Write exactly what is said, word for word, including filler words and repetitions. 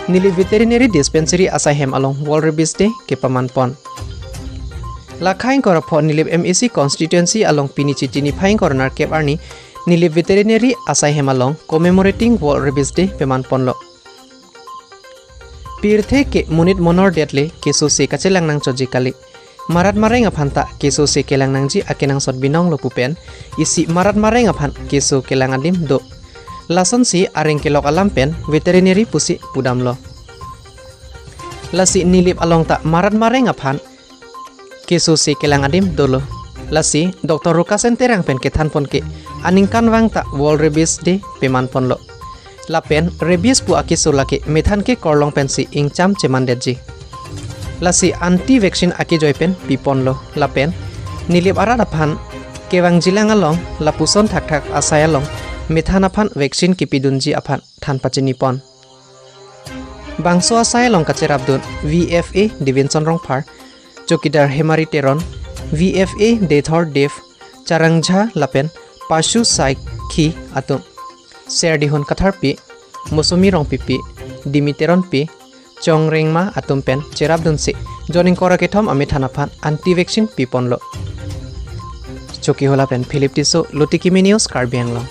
Nilip Veterinary Dispensary asai hem along World Rabies Day kepaman pon. Lakha ingkoi ra pho Nilip M A C constituency along pini Chiti niphai ingkoi ra nerkep arni Nilip Veterinary asai hem along commemorating World Rabies Day peman ponlo. Pirthe ke monit monor det le keso se kachelang nangchotji kali. Marat mareng aphan ta keso se kelang nangji akenangsot binong lo pu pen isi marat mareng aphan keso kelang adim do. Lasonsi areng kelok alam pen veterinary pusi pudamlo. Lasi Nilip along ta marat mareng aphan keso se kelang adim dolo. Lasi Doctor Rukasen Terang pen kethan pon ke aningkanvang ta World Rabies Day peman ponlo. Lapen rabies pu akeso lake methan ke korlong pensi ingcham chemandetji. Lasi anti vaccine akejoi pen piponlo. Lapen Nilip arat aphan kevangjilang along lapuson thakthak asai along methan aphan vaccine kepidunji aphan than pachini pon. Bangso asai along kacherapdun V F A Devinson Rongphar, Chowkidar Hemari Teron, V F A Dethor Dev, Charang Jha lapen Pashu Saikhi atum. Serdihun Katharpi, Mosumi Rongpipi, Dimi Teronpi, Chong Rengma atum pen cherapdunsi jon ingkoi ra kethom amethan aphan anti vaccine piponlo. Chokihola pen Philip Tisso, Lutikimi News, Karbi Anglong.